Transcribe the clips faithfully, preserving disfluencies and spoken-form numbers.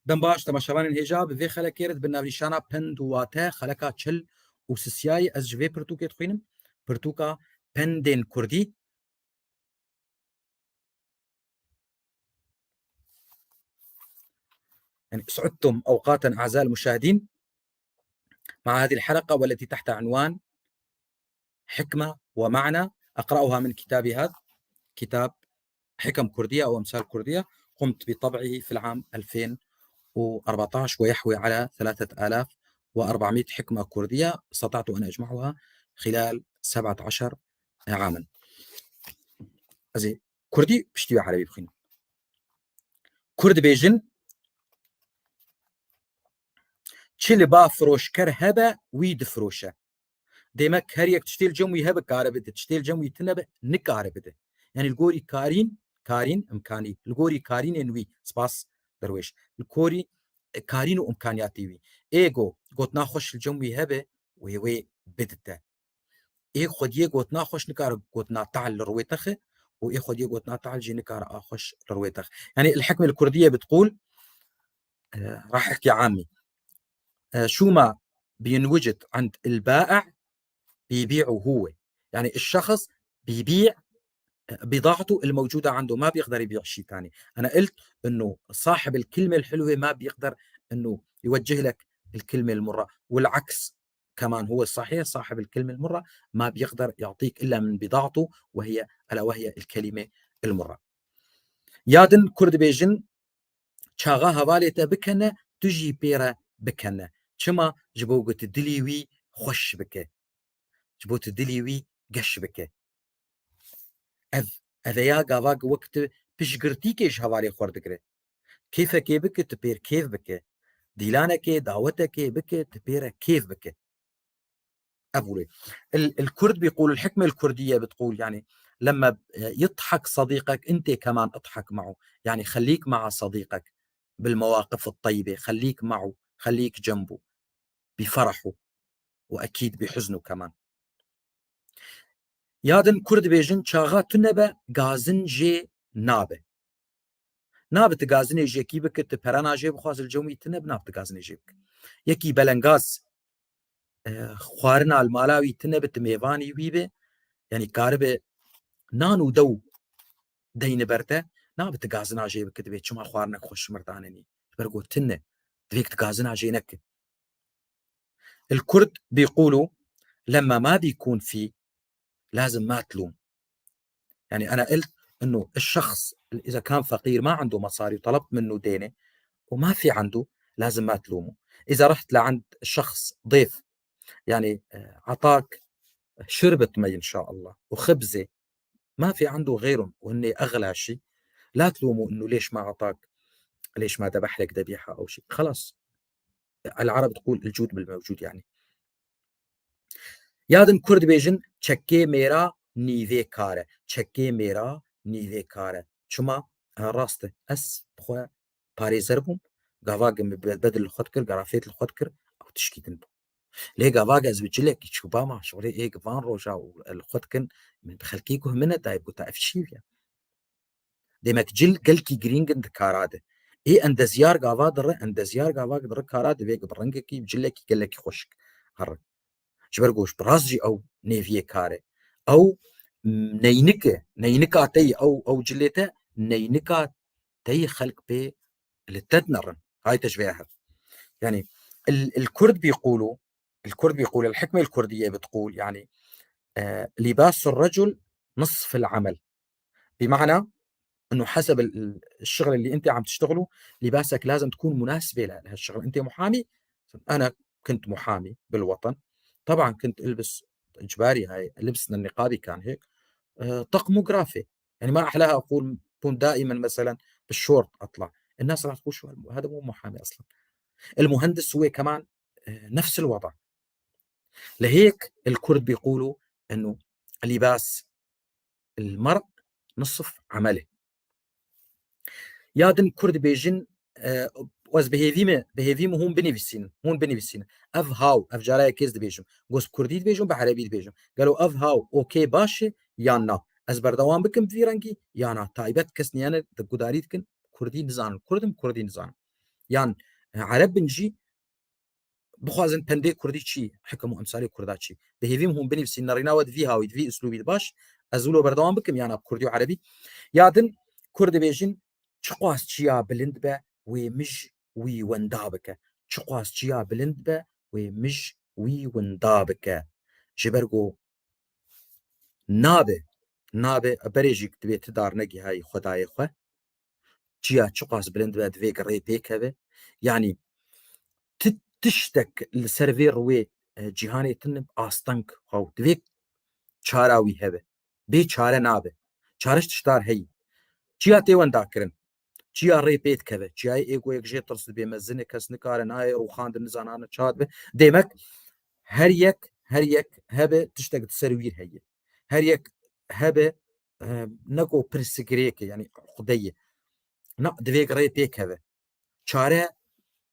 Dem baş, temaşevanên hêja, bi vê xelekê re di bin navnîşana pend û wate, xeleka çil û sisiyayê, ez ji vê pirtûkê dixwînim, pirtûka pendên kurdî. يعني سعدتم أوقاتا أعزائي المشاهدين مع هذه الحلقة والتي تحت عنوان حكمة ومعنى، أقرأها من كتابي هذا، كتاب حكم كردية أو أمثال كردية، قمت بطبعه في العام ألفين وأربعتاش، ويحوي على ثلاثة آلاف وأربعمية حكمة كردية استطعت أن أجمعها خلال سبعة عشر عاما. Ez ê kurdî piştî wê erebî bixwînim. Kurd bêjin, çi li ba firoşker hebe, wî difiroşe. Demek her yek tiştê li cem wî hebe kare bide, tiştê li cem wî tune be, nikare bide. Yani li gorî karîn, karîn, imkanî, li gorî karînên wî, spas Derwêş, li gorî, e, karîn û imkaniyatê wî. Ê go, gotina xweş li cem wî hebe, wê wê bidite. Ê xwediyê gotina xweş nikare gotina tehl li rû wê texe û ê xwediyê gotina tehl jî nikare a xweş li rû wê texe. Yani, الحكمة الكردية بتقول، e, راح احكي عامي. E, شو ما بينوجد عند البائع بيبيعه هو. يعني الشخص بيبيع بضاعته الموجودة عنده، ما بيقدر يبيع شيء تاني. أنا قلت إنه صاحب الكلمة الحلوة ما بيقدر إنه يوجه لك الكلمة المرة، والعكس كمان هو الصحيح، صاحب الكلمة المرة ما بيقدر يعطيك إلا من بضاعته، وهي، ألا وهي الكلمة المرة. Ya din Kurd bêjin, çaxa hevalê te bikene, tu jî pê re bikene. Çima? Ji bo ku tu dilî wî xweş bike. Ji bo tu dilî wî geş bike. Ev, ev e ya gava ku wek tu piştgirtîkê ji hevalê xwe digire. Kêfekê bike, tu pê re kêf bike. Dîlanekê, dawetekê bike, tu pê re kêf bike. Ev wê. ال-، الكرد بيقول، الحكمة الكردية بتقول، يعني، لما يضحك صديقك، أنت كمان اضحك معه. يعني، خليك مع صديقك بالمواقف الطيبة، خليك معه، خليك جنبه بفرحه، وأكيد بحزنه كمان. Ya din Kurd bêjin, çaxa tune be, gazin jê nabe. Nabe tu gazinê ji yekî bike, tu perena jê bixwazî, li cem wî tune be, nabe tu gazinê jê bike. Yekî belengaz, e, xwarina li mala wî tune be, tu mêvanî wî be, yanî karibe nan û dew deyne ber te, nabe tu gazina jê bike, divê çima xwarinek xweş ji mir danenî. Ji ber ku tune, divê tu gazina jê neke. الكرد بيقولوا، لما ما بيكون في، لازم ما تلوم. يعني أنا قلت إنه الشخص إذا كان فقير ما عنده مصاري وطلبت منه دينة وما في عنده، لازم ما تلومه. إذا رحت لعند شخص ضيف، يعني، آه، عطاك شربة مي إن شاء الله وخبزة، ما في عنده غيرهم وهن أغلى شيء، لا تلومه إنه ليش ما عطاك، ليش ما ذبح لك ذبيحة أو شيء. خلاص، العرب تقول الجود بالموجود، يعني. Ya din Kurd bêjin, çekê mêra nîvê kar e. Çekê mêra nîvê kar e. Çima? Ha, rast e. Ez bi xwe parêzer bûm. Gava ge min be-, bedil li xwe dikir, garafêt li xwe dikir, ew tişkî din bû. Lê gava ge ez bi cilekî çûbama, şorê ê gi van roja û li xwe dikin, min bi xelkê guh min nedayê, bigota ev çi ye? Demek cil gelkî girîng in di kara de. Ê endezyar gava dire, endezyar gava dire kara divê bi rengekî, bi cilekî gelekî xweşik here. Ji ber ku ji bi rast jî ew nêviyê kar e. Ew, m, neynik e, neynika te yî, ew, ew cilê te, neynika te yî xelk pê li te dinerin. Hay te ji vê hev. Yani, ال-، الكرد بيقولوا، الكرد بيقول، الحكمة الكردية بتقول، يعني، آه، لباس الرجل نصف العمل. بمعنى إنه حسب ال-، ال-، الشغل اللي أنت عم تشتغله، لباسك لازم تكون مناسبة ل-، لهالشغل. أنت محامي، أنا كنت محامي بالوطن، طبعًا كنت ألبس إجباري، هاي لبسنا النقابي كان هيك، آه، طقم وقرافة. يعني ما أحلاها أقول كون دائمًا مثلًا بالشورت أطلع، الناس راح تقول: "شو هالم-، هذا مو محامي أصلًا." المهندس هو كمان، آه، نفس الوضع. لهيك الكرد بيقولوا إنه لباس المرء نصف عمله. Ya din Kurd bêjin, e, ez bi hêvî me, bi hêvî me hûn binivîsînin, hûn binivîsînin. Ev haw, ev cara yekê ez dibêjim. Goz Kurdî dibêjim, bi Erebî dibêjim. Gelo ev haw, okey, baş e, yan na? Ez berdewam bikim bi vî rengî, yan na? Taybet kes niyane di gudarî dikin, Kurdî nizanin. Kurd im, Kurdî nizanim. yan, e, Ereb bin jî, bixwazin pendê Kurdî çi, hikim û emsalê Kurda çi. Bi hêvî min hûn binivîsîn, nerîna we di vî hawî, di vî uslûbî de baş, ez wilo berdewam bikim, yana bi Kurdî û Erebî. Ya din Kurd dibêjin, çiqas çiya bilind be, wê mij wî winda bike. Çiqas çiya bilind be, wê mij wî winda bike. Ji ber ku nabe, nabe, berê jî divê ti dar negihayî Xwedayê xwe. Çiya çiqas bilind be, divê rê pêk hebe. Yanî ti tiştek li ser vê rûyê, e, cîhanê tune asteng xwe, divê çara wî hebe. Bê çare nabe. Çare ji tiştar heyî. Çiya tê wendakirin. Çiya rê pê dikeve. Çiyayê êgoyek jê tirs dibe, mezin e, kes nikare, nayê rûxandin, nizanane çawa dibe. Demek her yek, her yek hebe tiştek di ser wîr heye. Her yek hebe, e, neko pirsigirêke, yanî xudeyê. Na, divê rê pê keve. Çare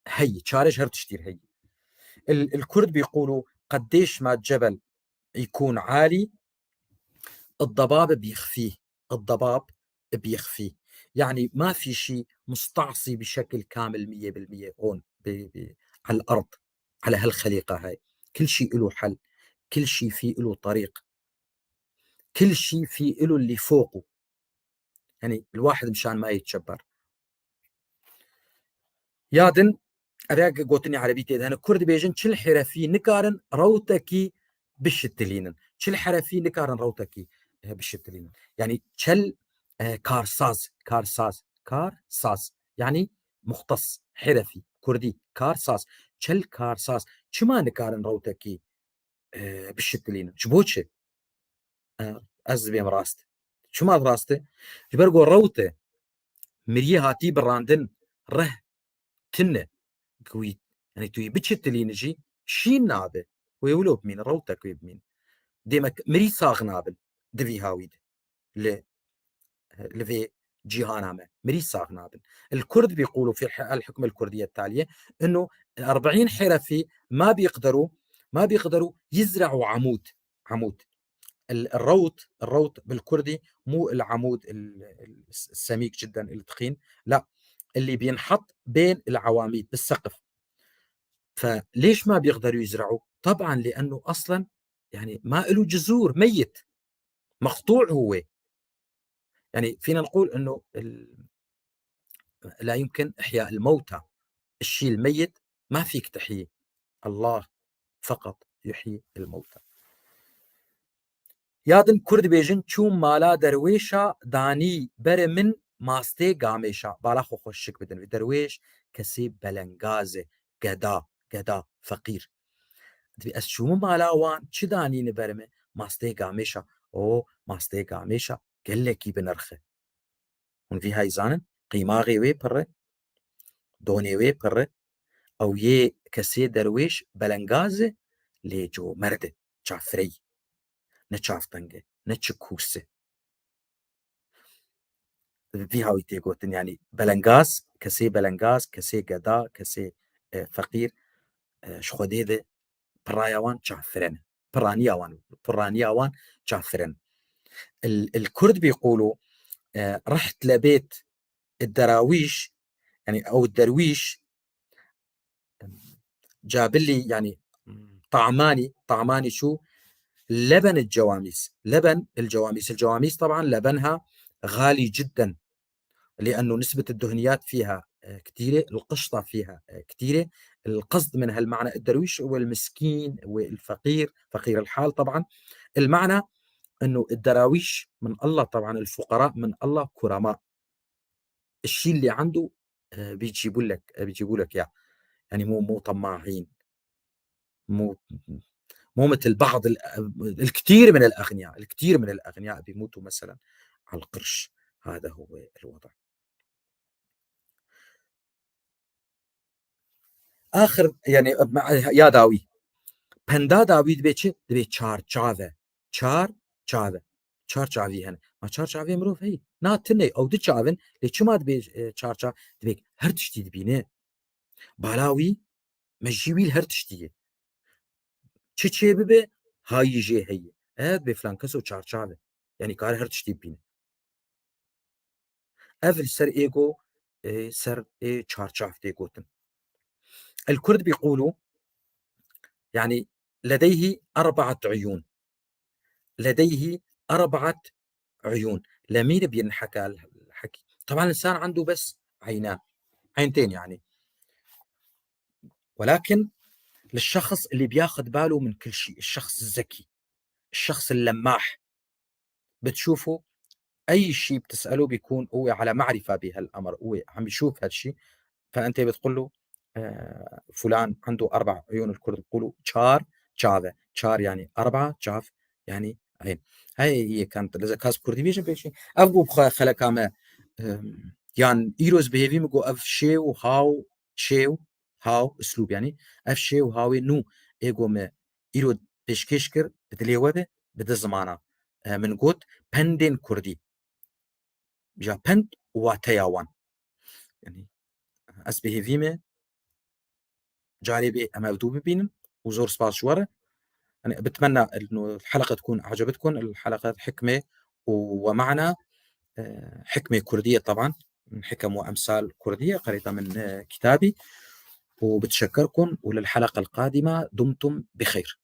heye. Çare ji her tiştî re heye. El, el Kurd bîqûlu qedêş ma cebel yikûn alî, الضباب بيخفيه، الضباب بيخفيه. يعني ما في شيء مستعصي بشكل كامل مية بالمية هون ب-، ب-، على الأرض، على هالخليقة هاي. كل شيء إله حل، كل شيء في إله طريق، كل شيء في إله اللي فوقه. يعني الواحد مشان ما يتجبر. Ya din, ev ya gotinê erebî tê de hene. Kurd dibêjin, çil herefî nikarin rewtekî bişitilînin. Çil herefî nikarin rewtekî, e, bişitilînin. Yanî çel, e, karsaz, karsaz, karsaz. Yanî muxtas, herefî, kurdî, karsaz. Çel karsaz. Çima nikarin rewtekî, e, bişitilînin? Ji bo çi? E, ez dibêm rast. Çima rast e? Ji ber ku rewt e. Miriyê hatî birandin, reh tune. Ku wî, yanî tu yî biçitilînî jî şîn nabe. Wê wilo bimîne, rewtek wê bimîne. Demek mirî sax nabin di vî hawî de. Li, li vê cîhana me. Mirî sax nabin. الكرد بيقولوا في الح-، الحكمة الكردية التالية إنه أربعين حرفي ما بيقدروا، ما بيقدروا يزرعوا عمود. عمود. ال-، الروت، الروت بالكردي مو العمود ال-، ال-، السميك جدًا التخين، لا، اللي بينحط بين العواميد بالسقف. فليش ما بيقدروا يزرعوا؟ طبعًا لأنه أصلًا، يعني، ما إله جذور، ميت، مقطوع هو. يعني، فينا نقول إنه ال-، لا يمكن إحياء الموتى. الشيء الميت ما فيك تحييه. الله فقط يحيي الموتى. Ya din Kurd dibêjin, çûm mala derwêşa, danî berê min mastê gamêşa. Bala xwe xweşik bidin. Derwêş kesê belengaz e, geda, geda, feqîr. Dibê ez çûm mala wan, çi danîne ber min? Mastê gamêşa. O, mastê gamêşa gelekî bi nirx e. Hûn vî hay zanin, qîmaxê wê pir e, donê wê pir e, ew yê kesê derwêş belengaz e, lê comerd e, çavfireyî. Ne çavteng e, ne çi kûs e. Vî hawî tê gotin, yanî belengaz, kesê belengaz, kesê geda, kesê, e, feqîr, e, ji Xwedê de piraya wan çavfiren e. Piraniya wan, piraniya wan çavfiren. El, el Kurd bîqûlu, e, reht lebêt ed derawîş, yanî ew derwîş, cabilî, yanî tamanî, tamanî çû leben ed cewamîs. Leben el cewamîs. El cewamîs, taban, lebenha ɣalî cidden. لأنه نسبة الدهنيات فيها، آه، كتيرة، القشطة فيها، آه، كتيرة. القصد من هالمعنى الدرويش هو المسكين والفقير، فقير الحال طبعًا. المعنى إنه الدراويش من الله طبعًا، الفقراء من الله كرماء. الشي اللي عنده، آه، بيجيبوا لك، آه، بيجيبوا لك إياه. يعني مو، مو طماعين. مو، مو مثل بعض ال-، الكتير من الأغنياء، الكتير من الأغنياء بيموتوا مثلًا على القرش. هذا هو الوضع. آخر، يعني، مع-، ya dawî. Penda dawî dibê çi? Dibê çar çav e. Çar çav e. Çar çavî hene. Ma çar çavê mirov heye? Na tune, ew du çav in. Lê çima dibê, e, çar çav? Dibê her tiştî dibîne. Bala wî, mejiyê wî li her tiştî ye. Çi çê bibe, hayî jê heye. Ev bê filan keso çar çav e. Yanî kare her tiştî bibîne. Ev li ser êgo ê ser ê çarçav tê gotin. الكرد بيقولوا، يعني، لديه أربعة عيون. لديه أربعة عيون. لمين بينحكى الحكي؟ طبعًا الإنسان عنده بس عينان، عينتين يعني. ولكن للشخص اللي بياخد باله من كل شيء، الشخص الذكي، الشخص اللماح، بتشوفه أي شيء بتسأله بيكون هو على معرفة بهالأمر، هو عم يشوف هالشيء. فأنت بتقول له، آه، فلان عنده أربع عيون، الكرد بيقولوا çar çav e. Çar يعني أربعة، çav يعني عين. هاي هي كانت لذا كاز كردي بيجن بيشي. أف بو بخ-، خلقا ما، آم، يعني إيروز بهيفي مقو أف شيو هاو، شيو هاو أسلوب يعني. أف شيو هاوي نو إيجو ما إيرو pêşkêş kir, bi dilê we be, bi di zimana, e, min got, pendên kurdî. Ja pend û wateya wan. Yani, ez bi hêvî me, carê bê em ev dû bibînin û zor spas ji we re. Yani, بتمنى إنه الحلقة تكون أعجبتكم، الحلقة حكمة ومعنى، e, حكمة كردية طبعًا، من حكم وأمثال كردية، قريتها من، e, كتابي، وبتشكركم، وللحلقة القادمة دمتم بخير.